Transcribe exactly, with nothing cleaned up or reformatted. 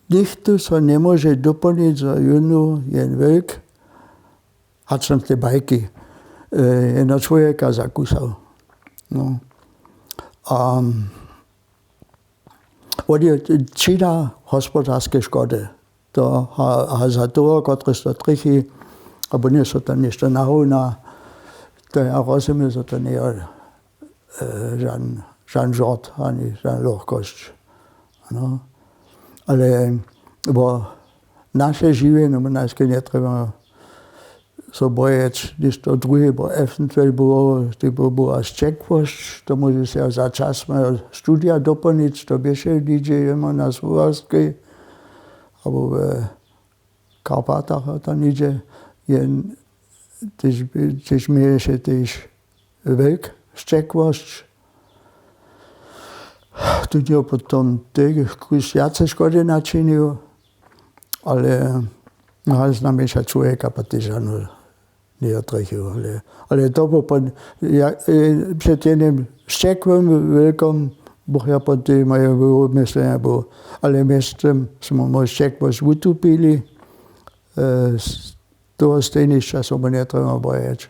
Nichtó so njemóže doplnić zo jónu jen wjelk, hač sam te bajki jeno čłowjeka zakusał. No. A wot je čina hospodarske škody to a za toho kotrež to trjechi, abo njež so tam něšto nahowna, to ja rozumiem zo to njeje žan žort ani žan lochkosć. Ale wo naše žiwjenje my najske njetrjebamy so bojeć něšto druhe bo eventuel było, tej by była sćekłosć to móžeš ja za čas mojeho studija doplnić to běše nihdźe jemo na słowarskej abo w karpatach a tam nihdźe jen tež měješe tež wjelk sćekłosć. Tón je potom tej kus wjace škody načinił, ale znamjeńša čłowjeka pa tež žanu njejo trjechił. Ale to był před jenym sćekłym wjelkom buch ja po tej moje wymyslenje był. Ale mjeztym smy mój sćekłosć wutupili. Toho stejnišća so my njetrjebamy bojeć.